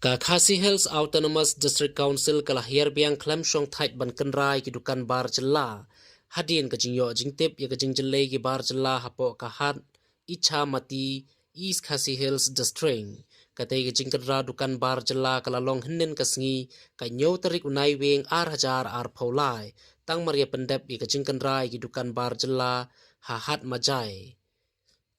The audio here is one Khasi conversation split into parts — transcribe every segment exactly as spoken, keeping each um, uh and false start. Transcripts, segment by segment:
Ka Khasi Hills Autonomous District Council ka la hiar biang khlem shong thait ban kynra ïa ki dukan bar jylla hadien ka jingïoh jingtip ïa ka jingjyllei ki bar jylla hapoh ka hat Ichamati, East Khasi Hills District. Katei ka jingkynra dukan bar jylla ka la long hynnin ka sngi, ka hynñiew tarik u Naiwieng ar hajar arphew lai, tang mar ïa pyndep ïa ka jingkynra ïa ki dukan bar jylla ha hat Majai.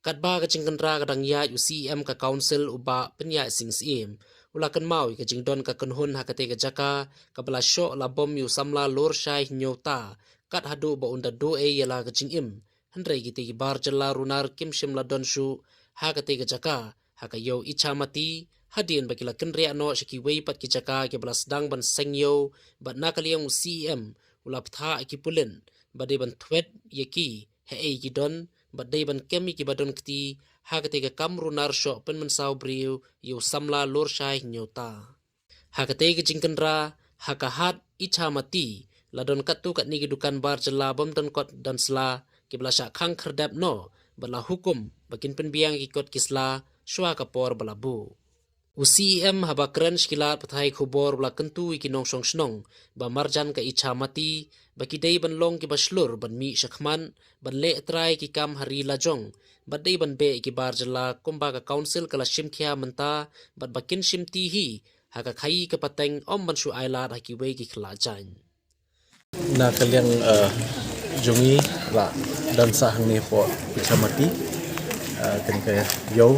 Katba ka jingkynra ka dang ïaid, u C E M ka council, u Bah Pynïaid Sing Syiem, u la kynmaw ïa ka jingdon ka kynhun ha katei ka jaka kaba la shoh la bom ïa u samla Lorshai Hynñiewta, kat haduh ba un da duh ei ïa la ka jingim. Hynrei kitei ki bar jylla runar kim shym la don shuh ha katei ka jaka, ha ka ïew Ichamati, hadien ba ki la kynriah noh sha kiwei pat ki jaka kiba la sdang ban seng ïew, bad na ka liang u C E M u la bthah ïa ki pulit ba dei ban thwet ïa ki haei ki don, bad dei ban kem ïa kiba don kti ha katei ka kam runar shoh pynmynsaw briew ïa u samla Lorshai Hynñiewta. Ha katei ka jingkynra ha ka hat Ichamati, la don katto katne ki dukan bar jylla bym don kot don sla kiba la shah khang khyrdep noh, bad la hukum ba kin pynbiang ïa ki kot ki sla shuwa ka por ba la buh. U C E M haba kren sha ki lad pathai khubor, u la kyntu ïa ki nongshong shnong ba marjan ka Ichamati ba ki dei ban long kiba shlur ban mih shakhmat, ban leh trai ïa ki kam ha ri lajong, bad dei ban beh ïa ki bar jylla kumba ka council ka la shim khia mynta, bad ba kin shimti hi ha ka khaii ka pateng, ym ban shu ailad ha kiwei ki khlajaiñ. Na ka liang, eh, jong ngi la don sah hangne hapoh Ichamati, eh, kane ka ïew,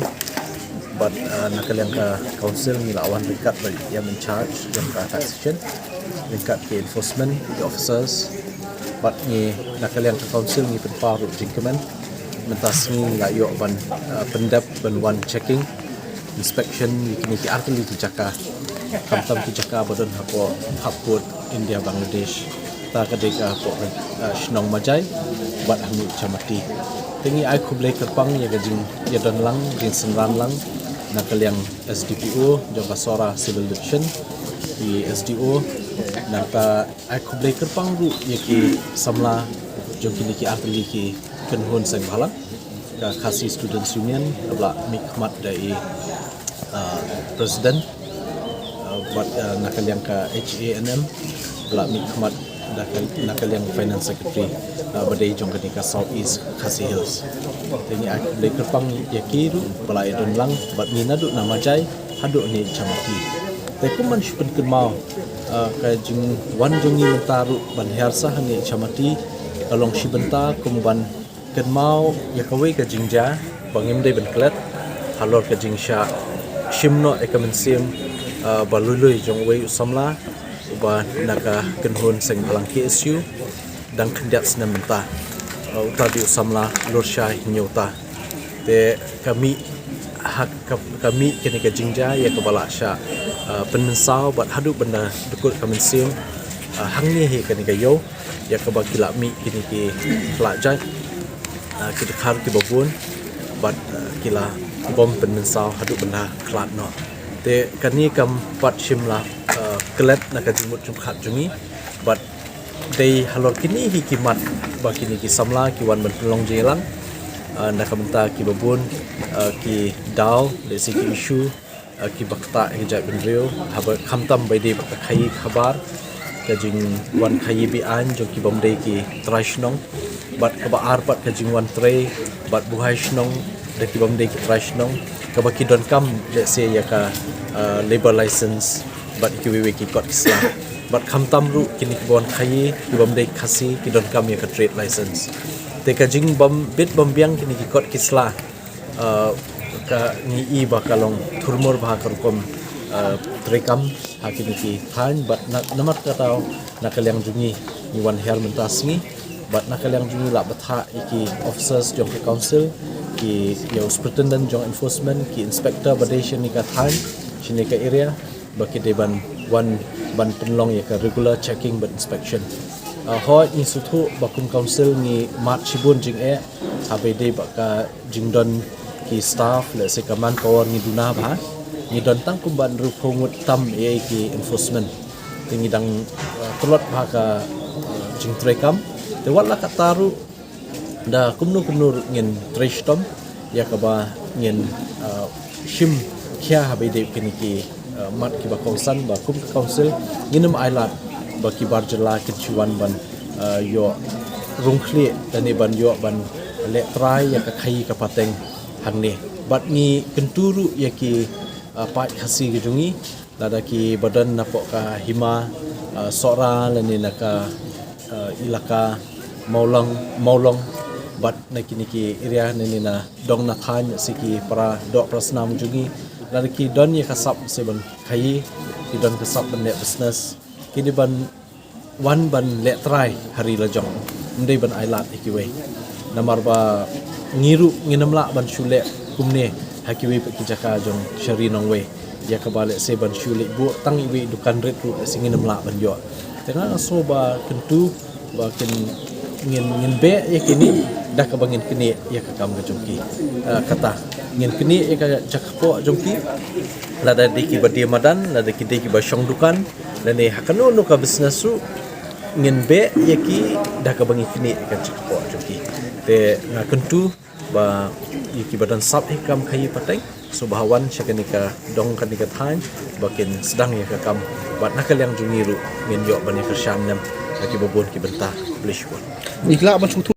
bad, eh, na ka liang ka council ngi la wan ryngkat bad ïa i in charge jong ka taxation, ryngkat ki enforcement, ki officers, bad ngi na ka liang ka council ngi pynpaw ruh jingkmen. Mynta sngi ngi la ïoh ban, eh, pyndep ban wan checking, inspection ïa kine ki artylli ki jaka. Khamtam ki jaka ba don hapoh, hapoh India Bangladesh. Ta ka dei ka hapoh, eh, shnong Majai bad hangne Ichamati. Te ngi ai khublei kyrpang ïa ka jingïadon lang, jingsynran lang na ka liang S D P O jong ka Sohra Civil Division, i S D O, nangta ai khublei kyrpang ruh ïa ki samla jong kine ki artylli ki kynhun seng bhalang, ka Khasi Students Union, kaba la mihkhmat da i, ah, President, ah, bad, ah, na ka liang ka H A N M, kaba la mihkhmat da ka, na ka liang Finance Secretary, ah, ba dei jong kane ka South East Khasi Hills. Te ngi ai khublei kyrpang ïa ki ruh ba la ïadon lang bad ngi naduh na Majai haduh hangne Ichamati. Te kum ban shu pynkynmaw, ah, ka jingwan jong ngi mynta ruh ban hiar sah hangne Ichamati ka long shi bynta kum ban kynmaw ïa kawei ka jingjia ba ngim dei ban klet halor ka jingshah shim noh ïa ka mynsiem, ah, ba lui lui jong uwei u samla uba na ka kynhun seng bhalang K S U, dang khyndiat snem mynta, ah, uta dei u samla Lorshai Hynñiewta. Te ka mih ha ka, ka mih kane ka jingjia ïa kaba la shah, ah, pynmynsaw bad haduh ban da dkut ka mynsiem, ah, hangne hi kane ka ïew ïa kaba ki la mih kine ki khlajait, ah, ki dkhar kiba bun bad, ah, ki la bom pynmynsaw haduh ban da khlad noh. Te kane kam pat shym la, ah, klet na ka jingmut jingpyrkhat jong ngi bad dei halor kine hi ki mat ba kine ki samla ki wan ban pynlong jingïalang, ah, na ka bynta kiba bun, ah, ki daw, lehse ki issue, ah, kiba ktah ïa ka jaitbynriew, haba khamtam ba dei bad ka khaii khabar, ka jingwan khaii be-aiñ jong ki bym dei ki trai shnong, bad kaba ar pat ka jingwan trei bad buhai shnong da ki bym dei ki trai shnong, kaba ki donkam lehse ïa ka, ah, labour license bad kiwei wei ki kot ki sla. Bad khamtam ruh kine kiba wan khaii, ki bym dei Khasi, ki donkam ïa ka trade license. Te ka jingbym bit bym biang kine ki kot ki sla, ah, ka ngi i ba ka long thurmur bha ka rukom, ah, treikam ha kine ki thaiñ, bad na, namar kata na ka liang jong ngi ngi wan hiar mynta sngi, bad na ka liang jong ngi la bthah ïa ki officers jong ka council, ki ïa u superintendent jong enforcement, ki inspector ba dei shane ka thaiñ, shane ka area, ba ki dei ban wan ban pynlong ïa ka regular checking bad inspection. Ah, hooid ngi sngewthuh ba kum council ngi mad shibun jingeh haba dei bad ka jingdon ki staff, lehse ka manpower ngi duna bha, ngi don tang kumba hynriewphew ngut tam ïa ki enforcement. Te ngi dang, ah, tlot bha ka, ah, jingtreikam. Te wat la katta ruh da kumno kumno ruh ngin trei shitom ïa kaba ngin, ah, shim khia haba dei kine ki, uh, mat kiba kongsan ba kum ka council ngin ym ailad ba ki bar jylla kin shu wan ban uh, ïoh rung khlieh lane ban ïoh ban leh trai ïa ka khaïi ka pateng hangne. Bad ngi kyntu ruh ïa ki uh, paid Khasi ka jong ngi, lada ki ba don napoh ka hima uh, Sohra lane na ka uh, ilaka Mawlong, Mawlong bad na kine ki area lane na dong na thaiñ, si ki para doh para snam jong ngi, lada ki don ïa ka sap se ban khaïi, ki don ka sap ban leh business, ki dei ban wan ban leh trai ha ri la jong, ym dei ban ailad ïa kiwei. Namar ba ngi ruh ngin ym lah ban shu leh kumne ha kiwei pat ki jaka jong sha ri nongwei, ïa kaba lehse ban shu leit buh tang iwei i dukan rit ruh lehse ngin ym lah ban ïoh. Te nga sngew ba kyntu ba kin ngin, ngin beh ïa kine da kaba ngin knieh ïa ka kam ka jong ki. Uh, kata ngin knieh ïa ka jaka kpoh jong ki, lada dei kiba die madan, lada ki dei kiba shong dukan, lane ha kano kano ka business ruh ngin beh ïa ki da kaba ngin knieh ïa ka jaka kpoh jong ki. Te nga kyntu ba ïa kiba don sap ïa ka kam khaïi pateng, sngewbha wan sha kane ka dong kane ka thaiñ ba kin sdang ïa ka kam. Bad na ka liang jong ngi ruh ngin ïoh ban ïa kyrshan nem ha kiba bun ki bynta. Khublei shibun. Ngi lah ban shu